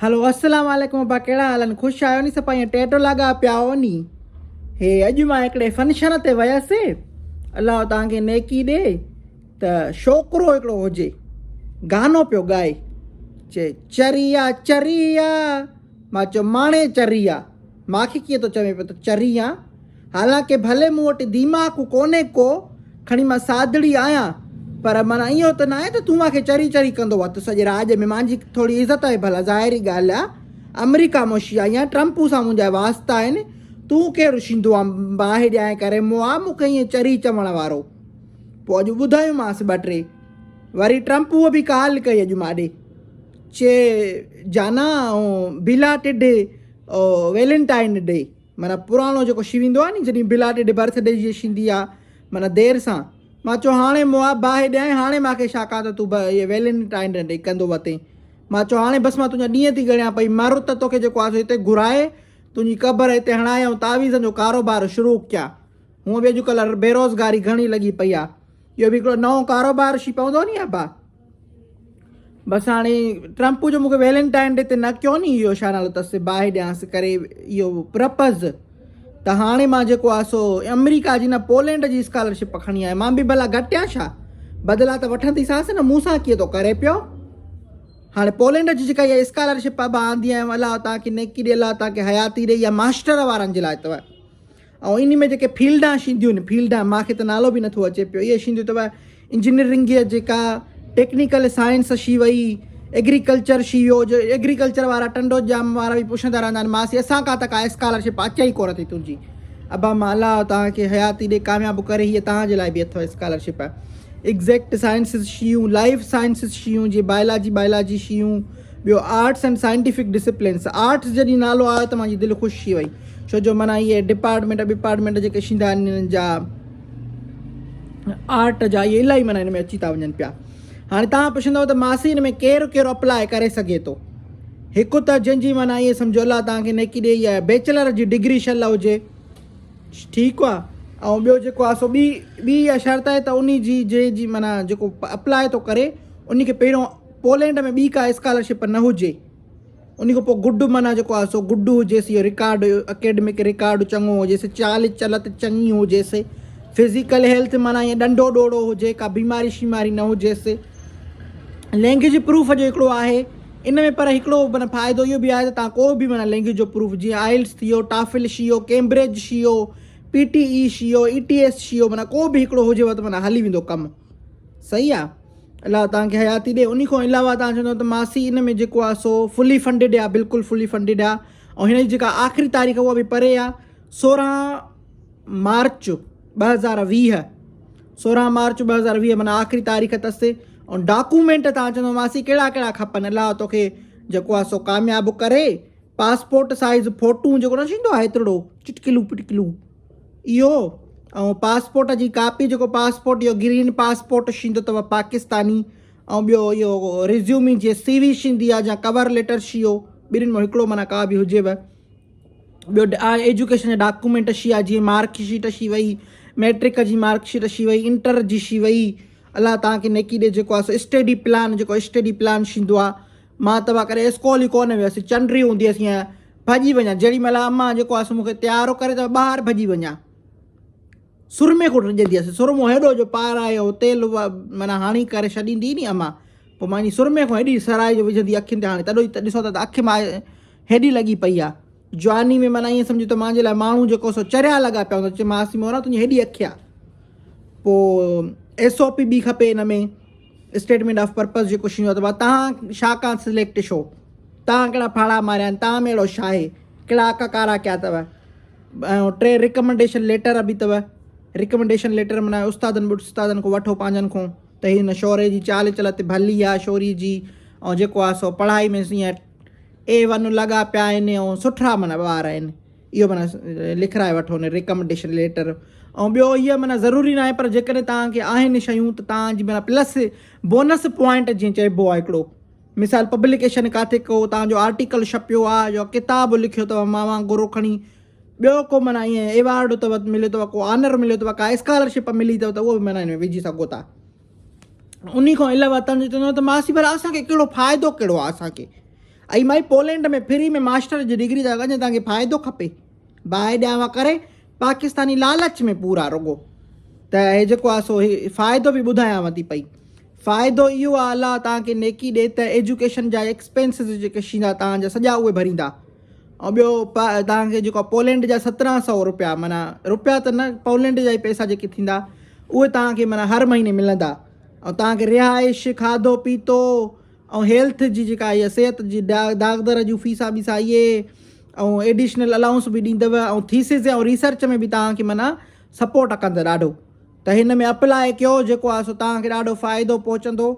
هلو السلام عليڪم ابا ڪهڙا حال آهن خوش آهيو ني سپا ائين ٽيٽو لاڳا پيا آهو ني هي اڄ مان هڪڙي فنڪشن تي ويس الله توهان کي نيڪي ڏي ته شوڪرو هڪڙو هجي گانو پيو ڳائي چي چريا چريا مان چيو ماڻي چريا ماکي ڪيئن ٿو چوين پيو ته چري آن حالانڪه ڀلي مون وٽ ديماڪ ڪونهي ڪو، کڻي مان سادڙي آهيان، پر معنيٰ اهو ته ناهي ته تون مان کي چري چري ڪندو وات سڄي راڄ ۾ مانجي ٿوري عزت آهي ڀلا ظاهري ڳالهه آ آمريڪا موشي آهيان ٽرمپو سان منهنجا واسطا آهن تون ڪهڙو شيندو آن باهه ڏيانء ڪري مئا مون کي ائين چري چوڻ وارو پوء اڄ ٻڌايومانس ٻه ٽي وري ٽرمپوء به ڪال ڪئي اڄ مان ڏي چي جانا بلا ٽڊ ويلنٽائن ڊي معنيٰ پراڻو جيڪو شيويندو آهي ني جڏهن بلا ٽيڊ برٿ ڊي جي شيندي آ معنيٰ دير سان مان چيو هاڻي مئا باهه ڏيانء هاڻي مان کي ڇا ڪان ته تون اهي ويلنٽائن ڊي ڪندو وتين مان چيو هاڻي بس مان تنهنجا ڏينهن ٿي ڳڻيان پئي مر ته توکي جيڪو آ سو هتي گهرائي تنهنجي قبر هتي هڻائي ۽ تعويذن جو ڪاروبار شروع ڪيان هونء به اڄڪلهه بيروزگاري گهڻي لڳي پئي آ اهو به هڪڙو نئون ڪاروبار شي پوندو ني ابا بس هاڻي ٽرمپ جو مونکي ويلنٽائن ڊي تي نه ڪيو ني اهو ڇا نالو اٿس باهه ڏيانس ڪري اهو پرپز ته هاڻي مان جيڪو آ سو آمريڪا جي نه پولينڊ جي اسڪالرشپ کڻي آيو مان به ڀلا گهٽيان ڇا بدلا ته وٺندي سانس نه مون سان ڪيئن ٿو ڪري پيو هاڻي پولينڊ جي جيڪا اها اسڪالرشپ ابا آندي آيم الله توهان کي نيڪي ڏي الله توهان کي حياتي ڏي اها ماسٽر وارن جي لاء اٿو ۽ انهي ۾ جيڪي فيلڊان شينديون آهن فيلڊان مان کي ته نالو به نٿو اچي پيو اهي شينديون اٿو انجنيئرنگ جي جيڪا ٽيڪنيڪل سائنس شي وئي ايگريڪلچر شي ويو جو ايگريڪلچر وارا ٽنڊو ڄام وارا به پڇندا رهندا آهن ماسي اسان کان ته ڪا اسڪالرشپ اچي ئي ڪونه ٿي تنهنجي ابا مان الله توهان کي حياتي ڏي ڪامياب ڪري هيء توهان جي لاء به اٿو اسڪالرشپ ايگزيڪٽ سائنسز شيون لائف سائنسز شيون جي بائلاجي بائلاجي شيون ٻيو arts and scientific disciplines arts جڏهن نالو آيو ته مانجي دل خوش ٿي وئي ڇو جو معنيٰ اهي ڊپارٽمينٽ ٻپارٽمينٽ جيڪي شيندا آهن انهن جا آرٽ جا اهي الاهي معنيٰ ان ۾ اچي ٿا وڃن پيا هاڻي توهان پڇندو ته ماسي ان ۾ ڪير ڪير اپلاء ڪري سگهي ٿو هڪ ته جنهن جي معنيٰ ائين سمجهو الله توهان کي نيڪي ڏئي يا بيچلر جي ڊگري شل هجي ٺيڪ آ ۽ ٻيو جيڪو آ سو ٻي ٻي اها شرط آهي ته انهي جي جي جي معنيٰ جيڪو اپلاء ٿو ڪري انهي کي پهريون پولينڊ ۾ ٻي ڪا اسڪالرشپ نه هجي انهي کان پوء گڊ معنيٰ جيڪو آهي سو گڊ هجيس اهو رڪارڊ اڪيڊمڪ رڪارڊ چڱو هجيس چال چلت چڱي هجيس فزيڪل هيلٿ معنيٰ ائين ڏنڊو ڏوڙو هجي ڪا بيماري شيماري نه هجيس لينگيج پروف جو هڪڙو آهي ان ۾ پر هڪڙو معنيٰ فائدو اهو به آهي ته تان ڪو به معنيٰ لينگيج جو پروف جيئن آئلس ٿي ويو ٽافل شي ويو ڪيمبرج شي ويو پي ٽي اي شي ويو اي ٽي ايس شي ويو معنيٰ ڪو به هڪڙو هجيو ته معنيٰ هلي ويندو ڪم صحيح آهي الله توهان کي حياتي ڏي انهي کان علاوه توهان چوندو ته ماسي ان ۾ جيڪو آهي سو فلي فنڊيڊ آهي بلڪل فلي فنڊيڊ آهي ۽ هن جي جيڪا آخري تاريخ اها به پري آهي 16 مارچ 2020 16 مارچ 2020 معنی آخري تاريخ اٿس ۽ ڊاڪومينٽ توهان چوندو ماسي ڪهڙا ڪهڙا کپن الله توکي جيڪو آهي سو ڪامياب ڪري پاسپورٽ سائيز فوٽو جيڪو نه ٿيندو آهي ايترڙو چٽڪلو پٽڪلو اهو ۽ پاسپورٽ جي ڪاپي جيڪو پاسپورٽ اهو گرين پاسپورٽ شيندو اٿو پاڪستاني ۽ ٻيو اهو ريزيومي جي سي وي شيندي آهي يا ڪور ليٽر شيو ٻنهن مان هڪڙو معنيٰ ڪا به هجيو ٻيو ايجوڪيشن جا ڊاڪومينٽ شي آهي جيئن مارڪ شيٽ شي وئي ميٽرڪ جي مارڪ شيٽ شي وئي انٽر جي شي وئي الله توهان کي نيڪي ڏي جيڪو آهي سو اسٽڊي پلان جيڪو اسٽڊي پلان شيندو آهي مان ته ڪڏهن اسڪول ئي ڪونه ويس، چنڊري هوندي هيس ائين ڀڄي وڃان، جهڙي مهل امان جيڪو آهي سو مون کي تيار ڪري ته ٻاهر ڀڄي وڃان. سرمي کان ڊڄندي هيس، سرمو هيڏو جو پارائي هو تيل معنيٰ هڻي ڪري ڇڏيندي هئي ني امان، پوء مان انهي سرمي کان هيڏي سرائي جو وجهندي اکين تي هاڻي تڏو ئي ڏسو ٿا ته اک مان هيڏي لڳي پئي آهي. جواني ۾ معنيٰ ائين سمجهو ته مانجي لاء ماڻهو جيڪو سو چريا لڳا پيا هوندا، چي ماسي مورا تنهنجي هيڏي اک آهي. پوء ايس او پي به کپي ان ۾. اسٽيٽمينٽ آف پرپز جيڪو شينهن آهي ته تهان شا کان سليڪٽ شو تهان ڪهڙا ڦاڙا ماريا آهن تهان ۾ اهڙو ڇا آهي ڪهڙا اڪا ڪارا ڪيا اٿو ۽ ٽي ريڪمنڊيشن ليٽر به اٿو ريڪمنڊيشن ليٽر معنيٰ استادن ٻٽ استادن کان وٺو پنهنجن کان ته هن شوري جي چال چلت ڀلي آهي شوري جي ۽ جيڪو آهي سو پڙهائي ۾ ائين اي ون لڳا پيا آهن ۽ سٺا معنيٰ ٻار آهن اهو معنيٰ لکرائي وٺو ان ريڪمنڊيشن ليٽر ۽ ٻيو هيء معنيٰ ضروري ناهي پر جيڪڏهن توهان کي آهن شيون ته توهان جي معنيٰ پلس بونس پوائنٽ جيئن چئبو آهي هڪڙو مثال پبلڪيشن ڪاٿي ڪو توهان جو آرٽيڪل ڇپيو آهي يا ڪتاب لکيو اٿو مان وانگر کڻي ٻيو ڪو معنيٰ ائين ايوارڊ اٿو مليو اٿو ڪو آنر مليو اٿو ڪا اسڪالرشپ ملي اٿو ته اهو به معنيٰ هن ۾ وجهي سگهو ٿا انهي کان علاوه توهان جو چوندو ته ماسي ڀلا اسان کي ڪهڙو فائدو ڪهڙو آهي اسان کي. ۽ مائي پولينڊ ۾ فري ۾ ماسٽر جي ڊگري ٿا اڃا توهان کي فائدو کپي باهه ڏيانو ڪري پاڪستاني لالچ ۾ پورا رڳو ته هي جيڪو آ سو هي فائدو به ٻڌايانو ٿي پئي فائدو اهو آ الله توهان کي نيڪي ڏي ته ايجوڪيشن جا ايڪسپينسز جيڪي ٿيندا توهان جا سڄا اهي ڀريندا ۽ ٻيو توهان کي جيڪو پولينڊ جا 1700 روپيا معنيٰ روپيا ته نه پولينڊ جا ئي پئسا جيڪي ٿيندا اهي توهان کي معنيٰ هر مهيني ملندا ۽ توهان کي رهائش کاڌو پيتو ۽ هيلٿ جي جيڪا اها صحت جي داغدر جون فيسا بيسا اهي ۽ ايڊيشنل الائونس به ڏيندو ۽ ٿيسز ۽ ريسرچ ۾ به توهان کي معنيٰ سپورٽ ڪندو ڏاڍو ته هن ۾ اپلاء ڪيو جيڪو آهي سو توهان کي ڏاڍو فائدو پهچندو.